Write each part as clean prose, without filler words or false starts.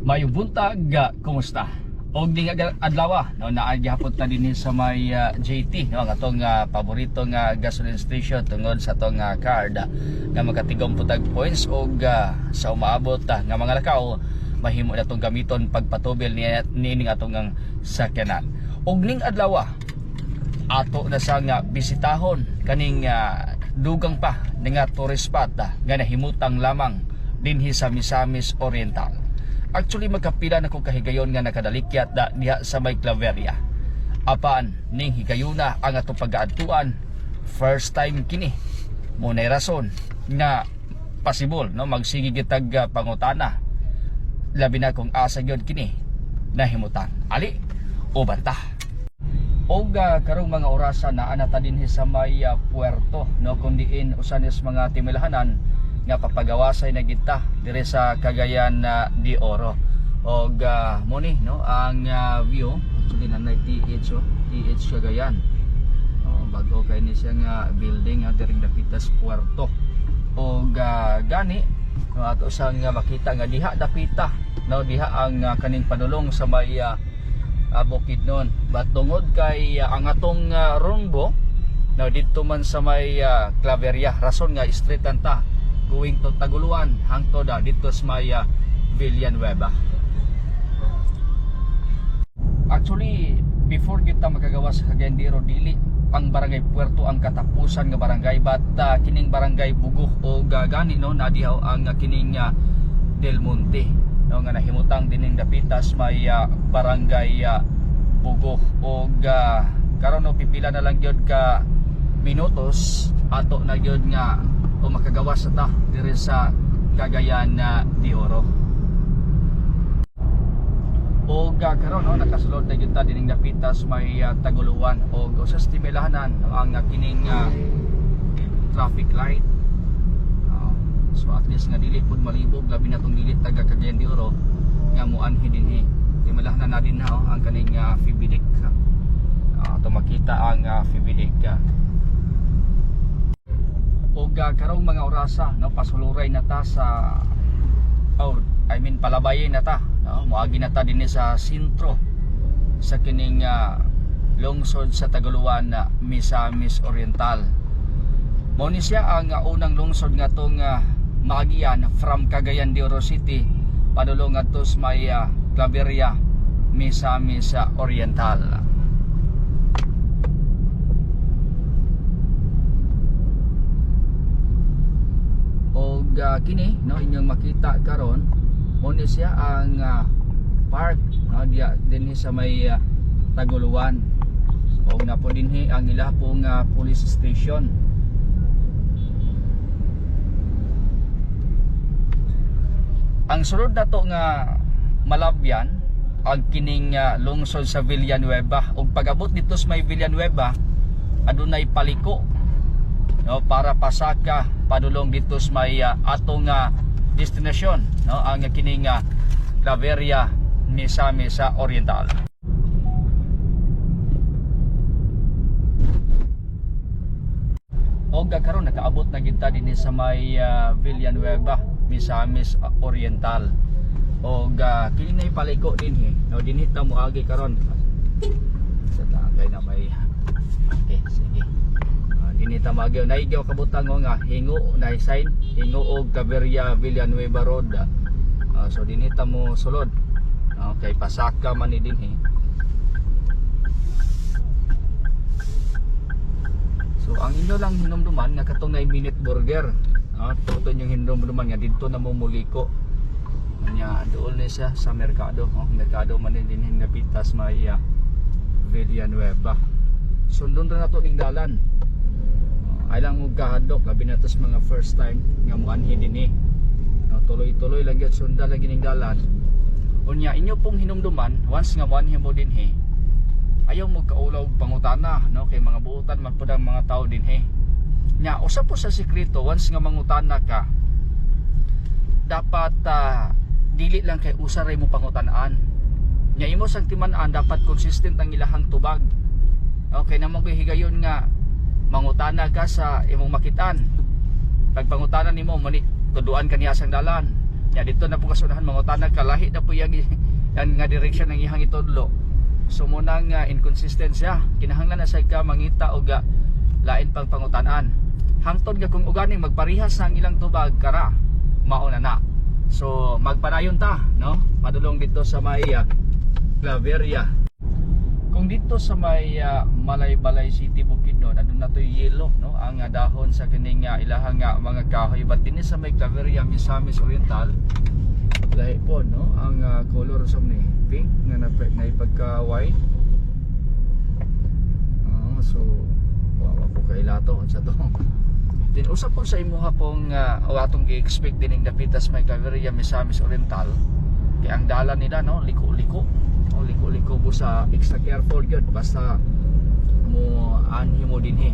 Mayong buntag, kumusta? Og di nga adlaw, no, naa gihapon ta dinhi sa may JT, no, ang atong paborito nga gasoline station tungod sa atong card nga makatigom pud tag points og sa umaabot nga mga lakaw mahimo na tong gamiton pagpatubil niya niining atong ang sakyanan. Og ning adlaw ato na sa nga bisitahon kaning dugang pa nga tourist spot nga nahimutang lamang dinhi sa Misamis Oriental. Actually, magkapila na kong kahigayon nga nakadalikyat da diha sa may Claveria. Apan ning higayuna ang atong pagaadtuan, first time kini. Mo nay rason nga possible, no, magsige gitag pangutana, labi na kung asa gyud kini nahimutan. Ali, uban ta. Og karong mga orasa naa na ta dinhi sa may puerto, no, kung diin usa nis mga timilahanan nga papagawasay na kita dire sa Cagayan de Oro. Og mo ni, no, ang view. Actually, nanay TH, oh, TH Cagayan. Oh, bago kay ni siya nga building diring dapitas puerto. Og gani, no, ato sang makita nga diha dapita, no, diha ang kaning padulong sa may Bukidnon. But tungod kay ang atong rumbo, no, didto man sa may Claveria, rason nga street ta going to Taguluan hangtod didto sa may Villanueva. Actually, before kita makagawa sa Cagayan de Oro, dili ang Barangay Puerto ang katapusan nga barangay, but kining Barangay Bugo. O gani, no, nadihaw ang kining Del Monte, no, nga nahimutang dining dapitas may Barangay Bugo. Og karon, no, pipila na lang gyud ka minutos, ato na gyud nga o makagawas ta diri sa Cagayan na de Oro. Og karon, no, nakasulod na gyud ta dining dapitas may Taguluan. Og usa sa timilahanan, no, ang kining traffic light. So at least nga dili pud malibog, labi na tong dili taga Cagayan de Oro nga muanhi dinhi. Timilahanan na din na, oh, ang kaning Fibidic. To makita ang Fibidic. Og karong mga orasa, no, pasuluray na ta sa, oh, I mean, palabayin na ta, no, moagi na ta dinhi sa sentro sa kining lungsod sa Taguluan na Misamis Oriental. Mao ni siya ang unang lungsod nga tong maagian from Cagayan de Oro City padulong ngadto sa may Claveria, Misamis Oriental. Og kini, no, inyong makita karon, mo ni siya ang park, no, diya dinhi sa may Taguluan. Og napo dinhi ang ila pong police station. Ang sulod nato nga malabyan ang kining lungsod sa Villanueva. Ug pag-abot dito sa may Villanueva, adunay paliko, no, para pasaka padulong dito sa may atong destinasyon, no, ang kining Claveria, Misamis Oriental. Og karon nakaabot na gid ta dinhi sa may Villanueva, Misamis Oriental. Og kini nay paliko dinhi, no, dinhi ta moagi karon sa tagay na may, okay, sige. Dinhi ta moagi. Naigyaw kabutang nga hingo na sign hingo og Claveria Villanueva Road. So dinhi ta mo sulod. Okay, pasaka man ni dinhi. So ang inyo lang hinumduman nga katong 9 minute burger. Tuto inyong hinumduman nga didto na mo muliko. Nya dool ni siya sa merkado. Oh, merkado man ni dinhi nga pitas may Villanueva. Sundon ra nato ning dalan. Ay lang mo kahadlok, labi na to sa mga first time nga moanhi dinhi. No, tuloy-tuloy lang gyud, sundan lang gining dalan. Unya inyo pong hinumduman, once nga moanhi mo dinhi, ayaw mo kaulaw pangutana, no, kay mga buutan man pud ang mga tao dinhi. Nya usa po sa sekreto, once nga mangutana ka, dapat dili lang kay usa ray mo pangutanaan. Nya imo sang timan-an, dapat consistent ang ilahang tubag. Okay na mo higayon nga mangutana ka sa imong makitaan. Pag pangutana nimo, mani tuduan ka niya sang dalan. Ya dito na po kasunahan, mangutana ka, lahi na po yang yan nga direction ang ihang itudlo. So muna nga inconsistent siya. Kinahanglan na sad ka mangita og lain pang pangutanan. Hangtod ga kung uganing magparihas na ang ilang tubag kara, mao na na. So magpadayon ta, no? Padulong dito sa may Claveria. Kung dito sa may Malaybalay City, Bukidnon, aduna to'y yellow, no? Ang dahon sa kining ilahang mga kahoy, but dinhi sa may Claveria, Misamis Oriental, lahi po, no? Ang color sa ni pink nga na naipagka white. Ah, so wa ko kailato sa to. Din usap po sa imuha pong o atong gi-expect dining dapitas may Claveria, Misamis Oriental, kay ang dalan nila, no, liko-liko. O liko-liko po sa extra careful gyud basta mo anhi mo dinhi.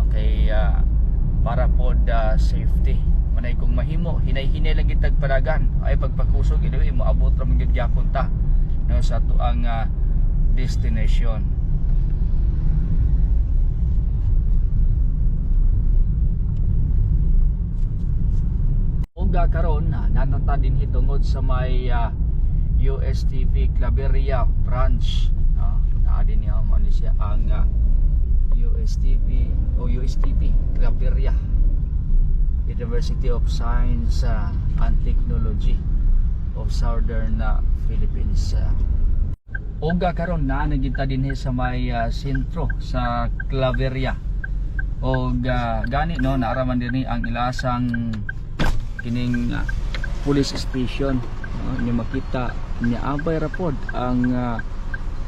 Okay, para pod safety. Manay kung mahimo, hinay-hinay lang gitag padagan ay pagpakusog, anyway moabot ra man gyud gyapon ta, no, sa atuang destination. Uga karon nanata dinhi tungod sa may USTP Claveria branch, no? Naa din niya, mo ni siya ang USTP o USTP Claveria, University of Science and Technology of Southern Philippines. Uga karon naa na gyud ta dinhi sa may sentro sa Claveria. Og gani, no, naaraman dinhi ang ilasang kining police station, no? Inyo makita niabay ra pod ang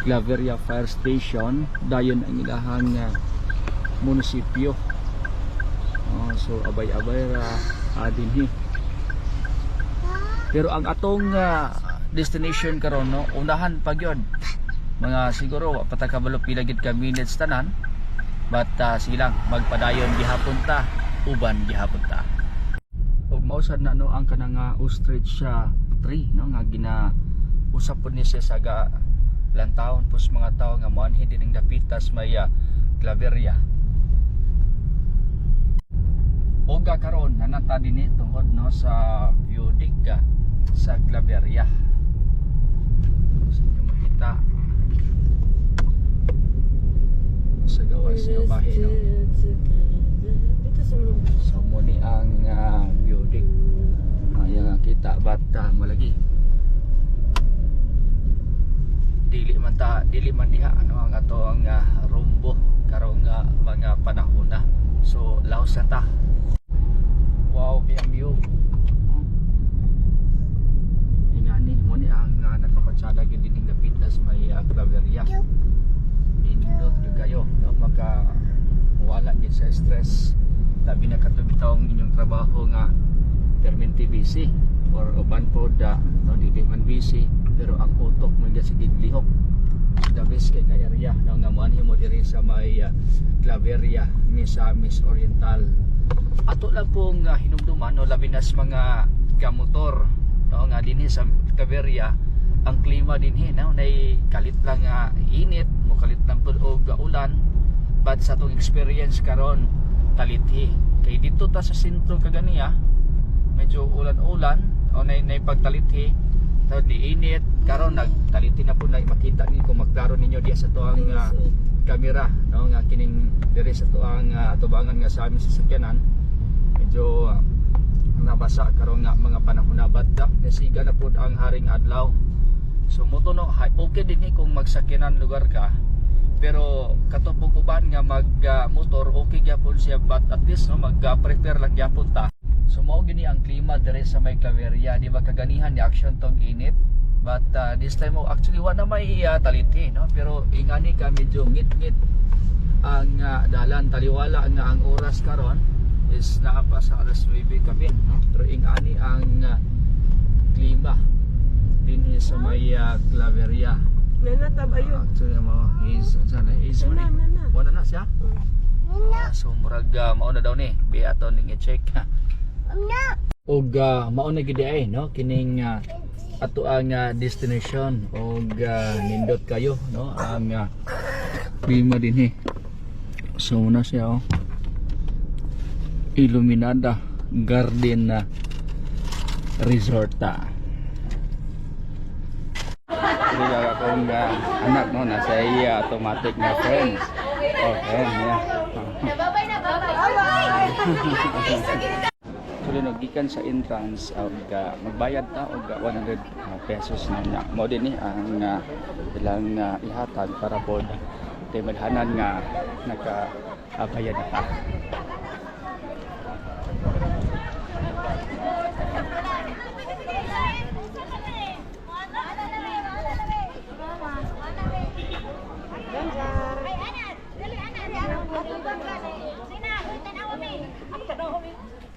Claveria Fire Station, dayon ang ilahang munisipyo. Oh, so abay-abay ra dinhi. Pero ang atong destination karon, no, unahan pa gyud. Mga siguro wa pa ta kabalo pila gid ka minutes tanan. But sige lang, magpadayon gihapon ta, uban gihapon ta. Ug mao sad na, no, ang kanang ostrich tree, no, nga gina usap pod ni siya sa ga lantawon pos mga tawo nga moanhi dining dapitas may Claveria. Oga karon nanata dinhi tungod, no, sa view deck sa Claveria. So inyo makita sa gawas nga bahi, no. Dito sa mga So mo ni ang view deck. Ayan nga kita, but malagi. Dili man ta, dili man diha ano ang ato ang rumbo karong mga panahon na. So laos na ta. Wow, ang view. Ingani mo ni ang nakapatsada gyud dining dapitas may Claveria. Nindot gyud kayo, no? Maka wala gyud sa stress, labi na kato bitawng inyong trabaho nga permanente busy or uban pod no, dili man busy pero ang utok mo sige lihok. The best kay nga area, no, nga moanhi mo diri sa may Claveria, Misamis Oriental. Ato lang pong hinumduman, no, labi na sa mga kamotor, no, nga dinhi sa Claveria ang klima dinhi, no, nay kalit lang nga init mo, kalit lang pud og ulan, but sa atong experience karon, talithi kay dito ta sa sentro kaganiya, medyo ulan-ulan o nay pagtalithi tawad di init. Karon nagtalithi na po na, makita ni kung magklaro ninyo diya sa tuang kamera, no, nga kining diri sa tuang atubangan nga sa aming sasakyanan, medyo nabasa karon nga mga panahon na, but nasiga na pod ang haring adlaw. So mo to, no, okay din kung magsakyanan lugar ka, pero katong uban nga mag motor, okay gyapon siya, but at least, no, mag prepare lang gyapon ta. So mao gini ang klima dire sa may Claveria, di ba kaganihan ni action tog init, but this time, oh, actually wa na may taliti, no, pero ingani ka medyo ngit-ngit ang dalan, taliwala nga ang oras karon is naa pa sa alas 9 kapin, no? Pero ingani ang klima dinhi sa may Claveria. Nana, tabayo. Actually mo is sana is Nana, nana. Wala na siya. Ah, so murag mao na daw ni bi ato ning i-check. Og mao na gid ay, no, kining ato ang destination og nindot kayo, no, ang klima dinhi. So na siya, oh. Iluminada Garden na. Resort ta. Hindi ka akong anak no, nasa iya automatic na friends. Okay, yeah. Babay na, babay. Babay. So no, gikan sa entrance og magbayad ta og 100 pesos na niya. Mao din ni ang ilang ihatag para pod kay madhanan nga naka bayad na ta.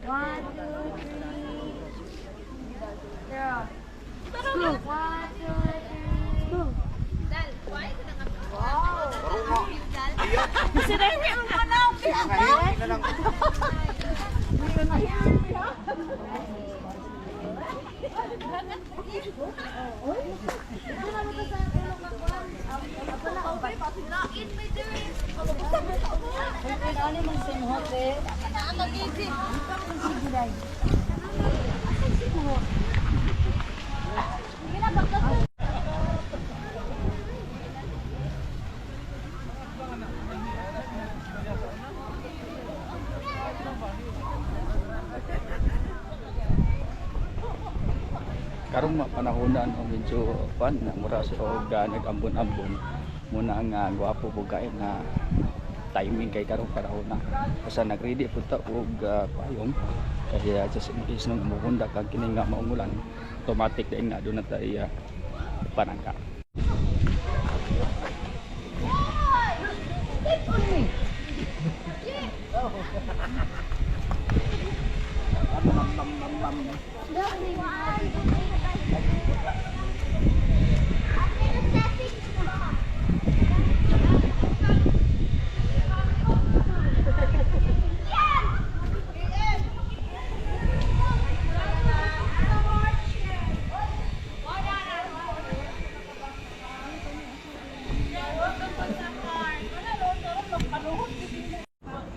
One, two, three. Girl. One, two, three. Karong mga panahonan o medyo pan na mura sa og nag-ambon-ambon muna ang gwapo po kay nga timing kay karong panahon na basta nag-ready po ta og payong kaya just in case nung muhunda kag kini nga maungulan, automatic din nga doon na tayo panangka.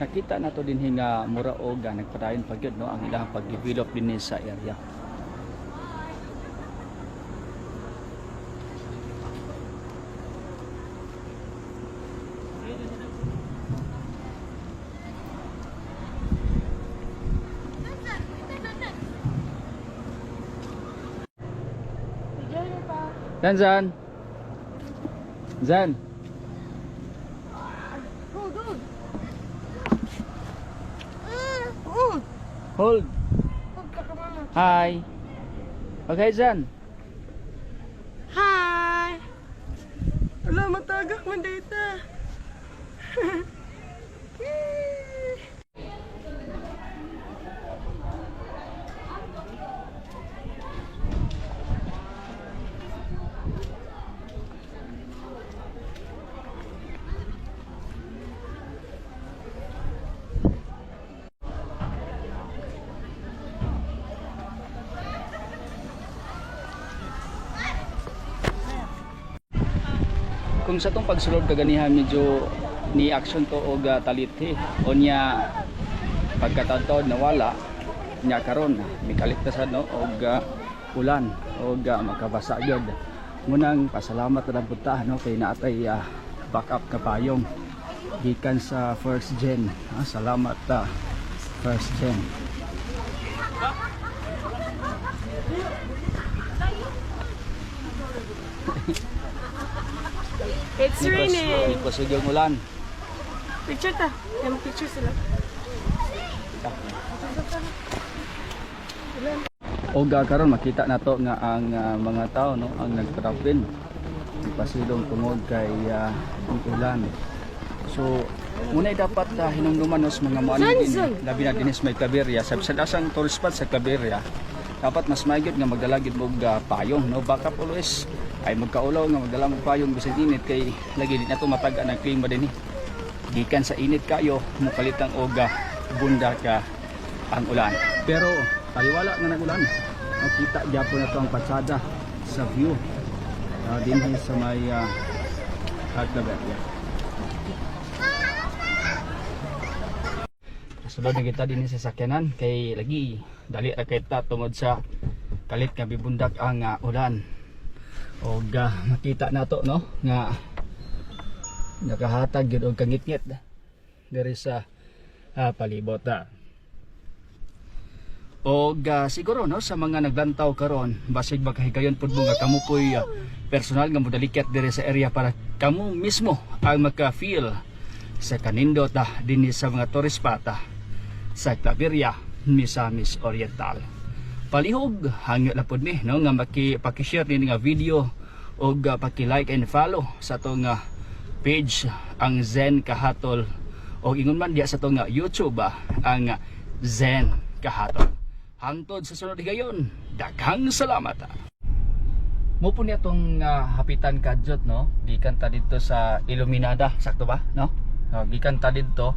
Nakita na to din nga mura og nagpadayon pa gyud no ang ilang pag-develop dinhi sa area. Zan, Zan. Zan. Hold. Hi. Okay, Zan. Hi! Wala, matagak man data. Kung sa tong pagsulod kaganiha medyo ni action to og talithi. Unya pagkataon nawala nya karon mikalit na sad no og ulan og makabasa gyud. Munang pasalamat na lang pud ta no kay naatay backup ka payong gikan sa first gen. Ah, salamat ta first gen. It's raining. Nikos yung ulan. Picture ta. Yan, picture sila. Og karon makita nato nga ang mga tao no ang nagtravel pasilong tungod kay ang ulan. So muna dapat hinumduman nos mga moani Zan, din zan. labi na dinis may Claveria sa bisan asang tourist spot sa Claveria, dapat mas maigid nga magdala gid og payong no, backup always, ay magkaulaw nga magdala mo payong bisan init kay lagi di nato matag-an ang klima dinhi. Gikan sa init kayo mokalitang og bunda ka ang ulan, pero taliwala nga nagulan, makita gyapon na to ang patsada sa view dinhi sa may Claveria. Sulod na kita dinhi sa sakyanan kay lagi dali ra kay ta tungod sa Kalit nga bibundak ang ulan. Og makita nato, no, nga nakahatag gyud og kangitngit diri sa palibot. Og siguro, no, sa mga naglantaw karon, basig makahigayon pud mo nga kamo poy personal nga modalikyat diri sa area para kamo mismo ang maka-feel sa kanindot dinhi sa mga tourist spot sa Claveria, Misamis Oriental. Palihog hangyo na pud mi, no, nga maki paki-share nini nga video og paki-like and follow sa atong page, ang Zen Kahatol, og ingon man diya sa atong YouTube, ang Zen Kahatol. Hangtod sa sunod higayon, daghang salamat. Mo po niya itong hapitan kadyot, no? Gikan ta didto sa Iluminada, sakto ba, no? No, gikan ta didto,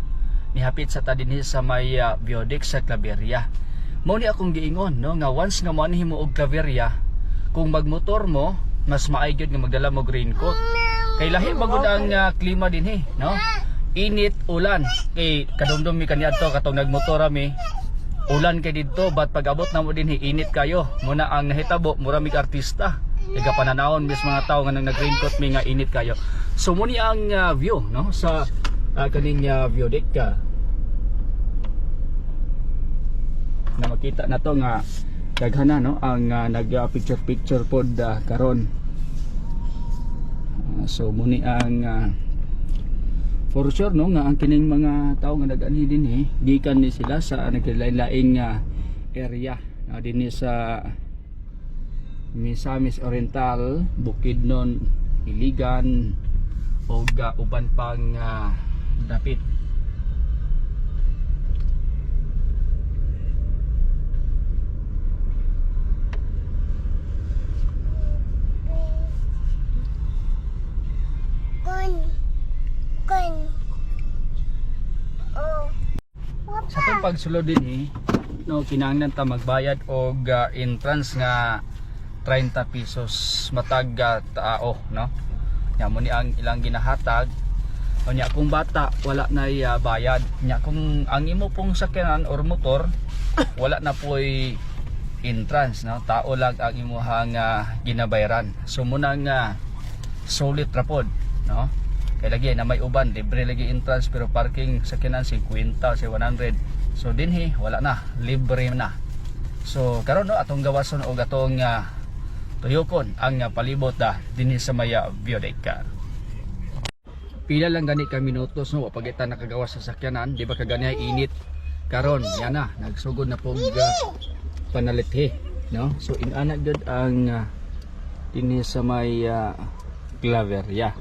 nihapit sa ta dinhi sa may Viodec sa Claveria. Mo ni akong giingon, no, nga once nga moanhi mo og Claveria, kung magmotor mo, mas maay gyud nga magdala mo og raincoat. Kay lahi magud ang klima dinhi, no? Init, ulan. Kay kadumdum mi kaniadto katong nagmotor mi, ulan kay didto, but pag abot na mo dinhi, init kayo. Muna ang nahitabo, mura mig artista. Iga pananawon mis mga tao nga nang nag-raincoat mi nga init kayo. So muni ang view, no, sa kaning view deck ka. Na makita na to nga daghan na, no, ang nag picture picture pod karon. So muni ang for sure, no, nga ang kining mga tao nga nag-anhi dinhi gikan ni sila sa naglain-laing area, no, dinhi sa Misamis Oriental, Bukidnon, Iligan ug uban pang dapit. Kun. Kun. Oh. Sa itong pagsulod dinhi, no, kinahanglan ta magbayad og entrance nga 30 pesos matag tao, no. Nya mo ni ang ilang ginahatag. Unya kung bata wala na bayad. Nya kung ang imo pong sakyanan or motor wala na po'y entrance, no, tao lang ang imuhang ginabayaran. So muna nga sulit ra pod, no, kay lagi na may uban libre lagi entrance pero parking sakyanan 50 sa 100. So dinhi wala na, libre na. So karon, no, atong gawason og atong tuyokon ang palibot dinhi sa maya Viodec. Pila lang gani ka minutos, no, wa pa kita nakagawas sa sakyanan, di ba kaganihay init karon, yan na nagsugod na pong panalithi, no. So inana gyud ang dinhi sa may Claveria.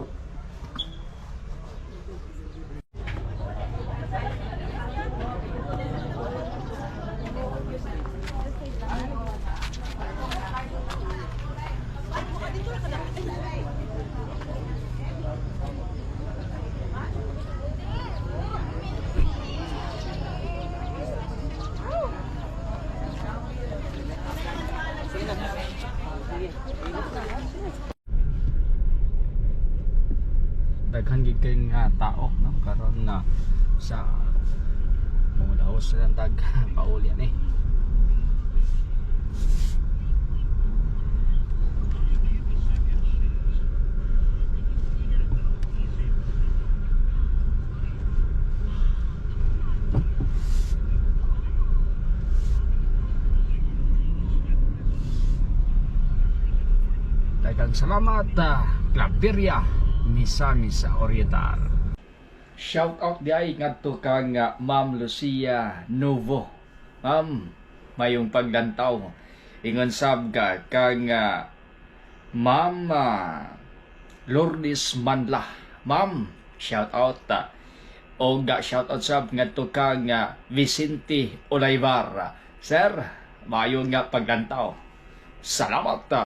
Daghan gid kay nga tao, no, karon na sa mga lang tag pauli ani. Daghang salamat, Claveria, Misamis Oriental. Shout out di ay ngadto kang Ma'am Lucia Novo. Ma'am, mayong paglantaw. Ingon sab ka kang Ma'am Lourdes Manla. Ma'am, shout out ta. Og shout out sab ngadto kang Vicente Olayvar. Sir, mayong nga paglantaw. Salamat ta.